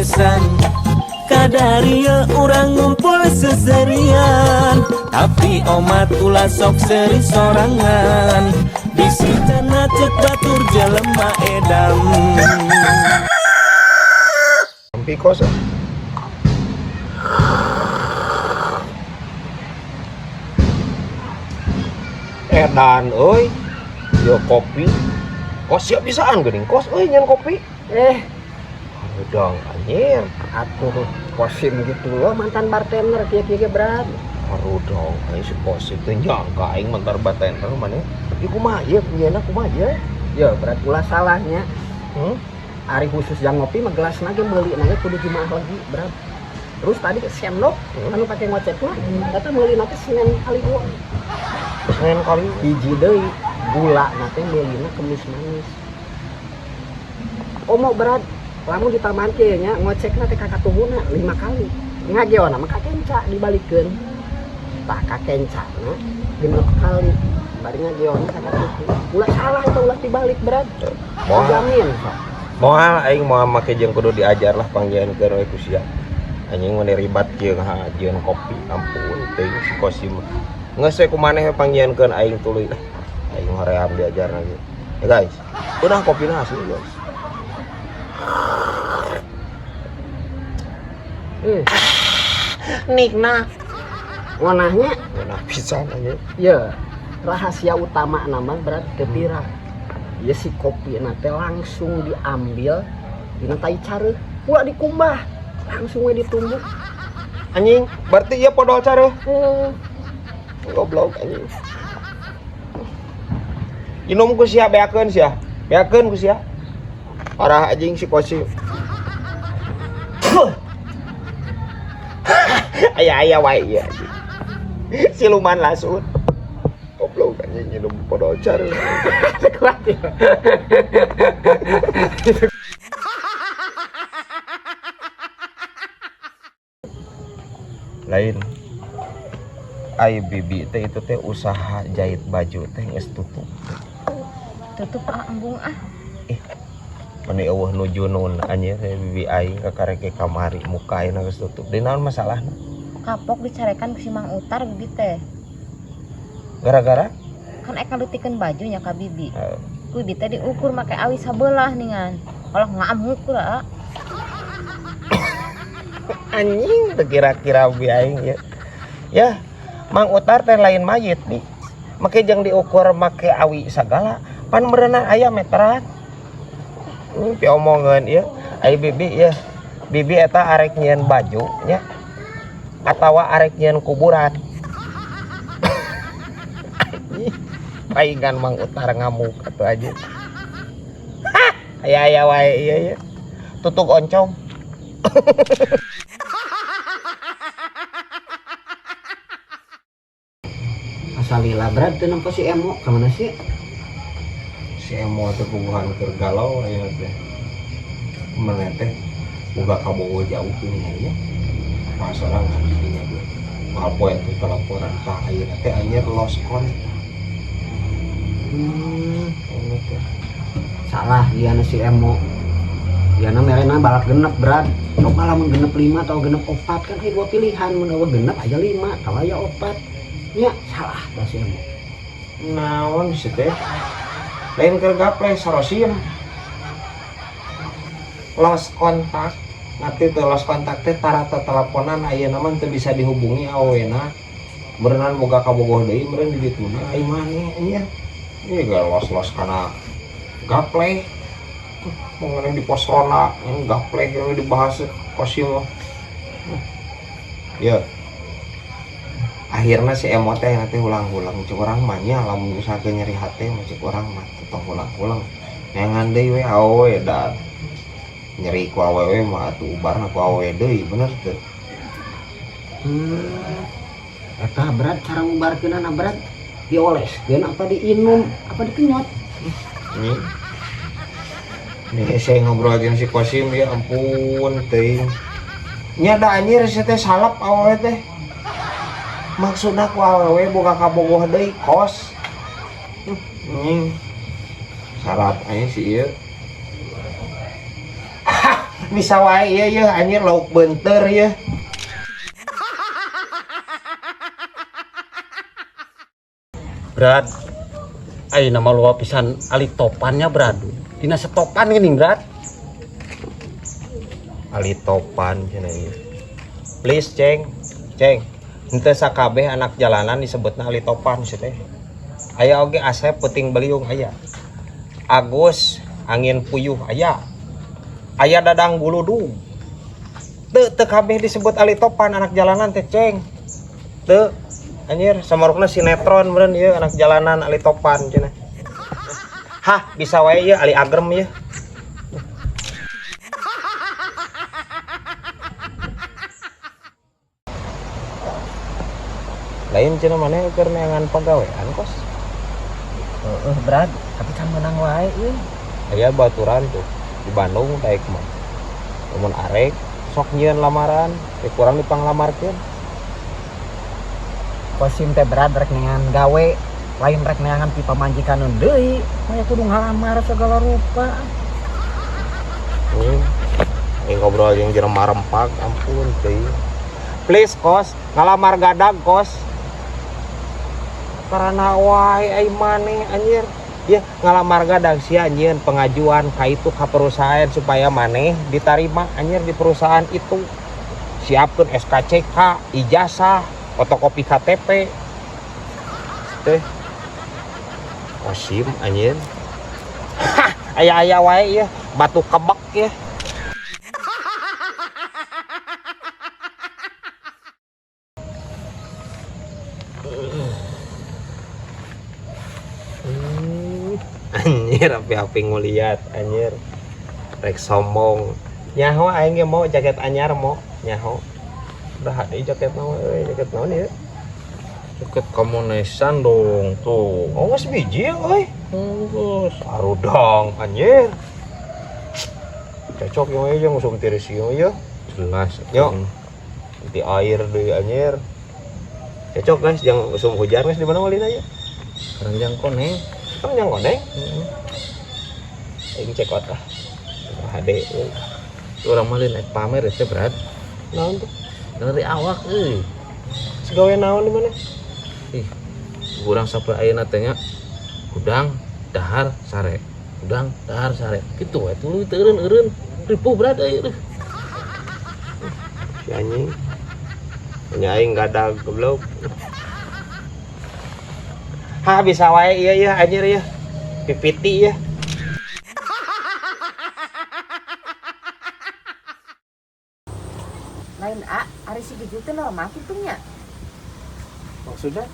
bebesan. Kadarieu urang ngumpul seserian, tapi omat ulah sok seri sorangan. Bisi cenah cek batur jelema edan. Sampai kos. Edan euy. Yo kopi. Kos siap bisaan geuning kos euy nyen kopi. Eh, Dong anjir. Atuh Kosim gitu loh, mantan bartender kieu-kieu berat. Harudong aing si Kosim teu nyangka aing mantan bartender maneh. Ieu kumaha ieu nyeuna kumaha ieu? Ya berat ulah salahnya. Hmm? Ari khusus yang ngopi mah gelas ge meuli na ge kudu Jumaah lagi berat. Terus tadi sendok anu pake ngocek mah eta meuli teh Senin Kaliwon. Senin kali. Hiji deui gula na teh meulina Kemis Manis. Komo berat lamun ditambahan kieu nya ngocekna teh ka katuhuna 5 kali. Ngageona mah ka kenca dibalikeun. Tah ka kencana 6 kali. Bari ngageona ka katuhu. Ulah salah eta ulah dibalik berat. Moal. Jamin. Moal aing moal make jeung kudu diajar lah panggihan keur we ku sia. Anjing mah ribat kieu ngahajieun kopi ampun teuing si Kosim. Geus we ku maneh we panggihankeun aing tuluy. Aing hoream diajar lagi. Ya guys, udah kopina asli guys. Nikna. Ngonahnya Ngeunah pisan anjing. Ya, rahasia utama nama berat teu pira. Ya si kopi teh langsung diambil dina tai careuh, ulah dikumbah, langsung we ditumbuk. Anjing, berarti ieu podol careuh. Eh, Goblok anjing. Inum ku sia beakeun sia. Beakeun ku sia. Parah anjing si Kosim. Aya-aya wae ieu anjing. Siluman lasut. Goblok anjing minum podol careuh. Kuat ya. Lain. Ai bibi teh itu teh usaha jahit baju teh geus tutup? Tutup ah, embung ah. Meni eueuh nu junun anjir teh bibi aing kakarek kamari muka ayeuna geus tutup. Di naon masalahna? Kapok dicarekan ku si Mang Utar bibi teh. Gara-gara? Kan ek ngalutikeun bajunya ka bibi. Heeh. Ku bibi teh diukur make awi sabelah ningan. Kalau ngamuk lah. Anjing teu kira-kira bi aing ya. Ya, Mang Utar teh lain mayit bi. Make jeung diukur make awi sagala, pan meureunan aya meteran. Ini piomongeun ieu. Ai bibi ya. Bibi eta arek nyieun baju nya atawa arek nyieun kuburan. Paingan Mang Utar ngamuk atuh aja. Aya-aya wae ieu ya. Tutug oncom. Asal lila berat teu nempo si Emo ka mana sih? Si Emo teh puguhan keur galau aya teh. Maneh teh boga kabogo jauh gini nya. Masalah ngan dinya gue. Moal poe teh pelaporan tah ayeuna teh anjir lost contact. Ini teh. Salah dia si Emo. Dia merena balap genep berat. Coba lamun genep 5 atau genep 4 kan aya dua pilihan mun eueuh genep aya 5 atau aya 4. Nya salah dah si Emo. Naon sih teh? Lain keur gaple sarosim. Lost contact. Nanti teh lost contact teh tarata teleponan ayeuna mah teu bisa dihubungi awena. Meureunnan boga kabogoh deui meureun di dituna ai maneh nya. Ieu ge los-los kana gaple. Mengenai di pos ronda, ini gaple yang dibahas Kosim mah. Ya. Akhirnya si Emo teh nanti ulang-ulang cek urang mah nya lamun misalkan nyeri hati mah cek urang mah tong ulang-ulang. Neangan deui we awewe da nyeri ku awewe mah atuh ubarna ku awewe deui bener teu? Eta berat cara ngubarkeunana berat dioleskeun apa diinum apa dikenyot? Nih. Nih saya ngobrol jeung si Kosim ya ampun teuing. Nya da anjir si teh salap awewe teh. Maksudna ku awewe boga kabogoh deui kos. Anjing. Sarap anjing si ieu. Bisa wae ieu yeuh anjir lauk beunteur yeuh. Brad, ayeuna mah loba pisan ali topannya, Brad. Dina setopan geuning, Brad. Ali topan cenah ieu. Please, Ceng. Ceng. Henteu sakabeh anak jalanan disebutna ali topan sih teh. Aya oge Asep peuting beliung aya. Agus angin puyuh aya. Aya Dadang guludug. Teu teu kabeh disebut ali topan anak jalanan teh, Ceng. Teu anjir samarukna sinetron meureun ieu anak jalanan ali topan cenah. Hah, bisa wae ieu ali agrem ieu. Lain cenah maneh keur neangan pagawean kos. Heeh, Brad, tapi can meunang wae euy. Aya baturan tuh di Bandung daek mah. Lamun arek sok nyieun lamaran, teh kurang dipanglamarkeun. Kosim teh Brad rek neangan gawe, lain rek neangan pi pamajikan deui. Maya kudu ngalamar segala rupa. Aing ngobrol jeung jelema rempak, ampun teuing. Please kos, ngalamar gadag kos. Karena wae ai maneh anjir. Ya ngalamar gadag sia nyieun pengajuan ka itu ka perusahaan supaya maneh ditarima anjir di perusahaan itu. Siapkeun SKCK, ijazah, fotokopi KTP. Teh. Kosim anjir. Hah, aya-aya wae ya, batu kebek ya. Anjir api-api nguliat anjir. Rek sombong. Nyaho aing ge mau jaket anyar mau nyaho. Udah hade jaket naon euy, jaket naon ieu? Jaket kamonesan dong tuh. Oh, geus biji euy. Geus. Arudang anjir. Cocok ieu mah jeung usum tiris ieu ya. Jelas. Yo. Di air deui anjir. Cocok guys, jeung usum hujan guys di mana walina ya? Keranjang koneng. Keranjang koneng. Aing check out lah. Hade euy. Urang mah lain pamer teh, Brad. Naon tuh? Dari awak euy. Segawe naon di mana? Ih, urang sampai ayeuna teh nya hudang dahar sare. Hudang dahar sare. Kitu we tuluy teu eureun-eureun. Ripuh, Brad euy. Si anjing. Nya aing gadag goblok. Hah, bisa wae ieu ieu anjir ieu. Pipiti ieu. Lain A, ari si Giju teh normal kitu nya. Maksudnya?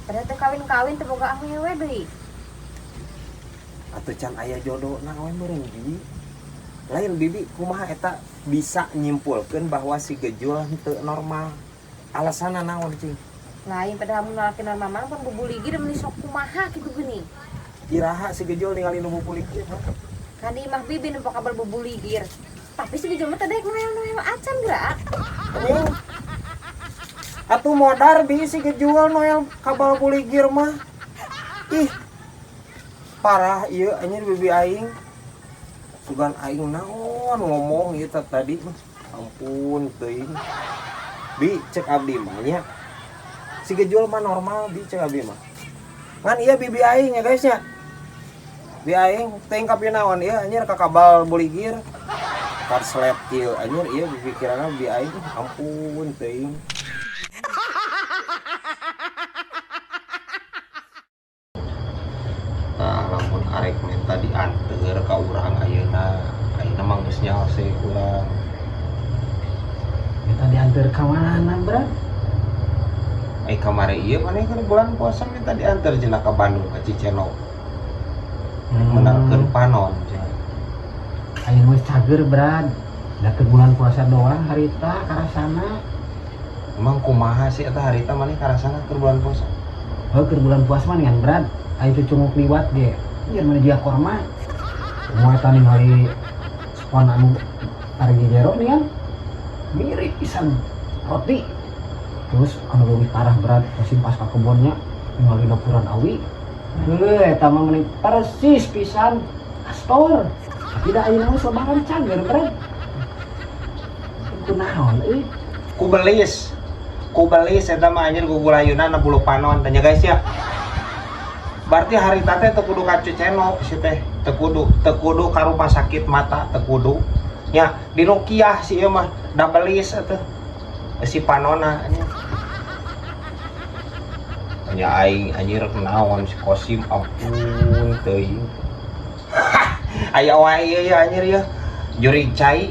Padahal teh kawin-kawin teh boga awewe deui. Atuh can aya jodohna we meureun Bibi. Lain Bibi kumaha eta bisa nyimpulkeun bahwa si Gejul henteu normal. Alasanna naon cing? Lain padahal mun lalaki normal mah pan bubuligir meuni sok kumaha kitu geuning. Iraha si Gejul ningali nu bubuligir. Kan di imah Bibi nempo kabel bubuligir. Tapi si Gejul mah teh daek noel-noel acan geura. Oh. Atuh modar bi si Gejul noel kabel buligir mah. Ih. Parah ieu anjir bibi aing. Sugan aing naon ngomong ieu tadi mah. Ampun teuing. Bi cek abdi mah nya. Si Gejul mah normal bi cek abdi mah. Ngan ieu bibi aing ya guys nya. Bi aing teuing kapinaon ieu anjir ka kabal buligir. Karslep kieu anjir ieu pikiranna bibi aing ampun teuing. Tah lamun arek minta dianteur ka urang ayeuna, ayeuna mah geus nyaho sih urang. Minta dianteur ka mana, Brad? Ai kamari ieu maneh keur bulan puasa minta dianteur cenah ka Bandung ka Cicenok. Menerkeun panon cenah. Ayeuna geus cager, Brad. Da keur bulan puasa doang harita karasana. Emang kumaha sih eta harita maneh karasana keur bulan puasa? Heuh, keur bulan puasa mah ngan, Brad. Ayo cucunguk liwat ge. Ieu mah dia korma. Moe eta ningali spon anu targi jero nih kan. Mirip pisan roti. Terus anu leuwih parah, Brad, musim pas ka kebonnya ningali dapuran awi. Heuh, eta mah meuni persis pisan astor. Tapi da ayeuna mah lebaran cager, Brad. Kitu naon euy? Ku belis. Ku belis eta mah, anjir, gugulayunan na bulu panon tanya, guys, ya. Berarti harita teh teu kudu ka Ceno si teh, teu kudu ka rumah sakit mata, teu kudu. Nya, di rukiah si ieu mah da belis atuh. Si panona anjir. Nya aing, anjir, naon si Kosim, ampun teuing. Aya wae ieu ya, anjir ya. Jurig cai.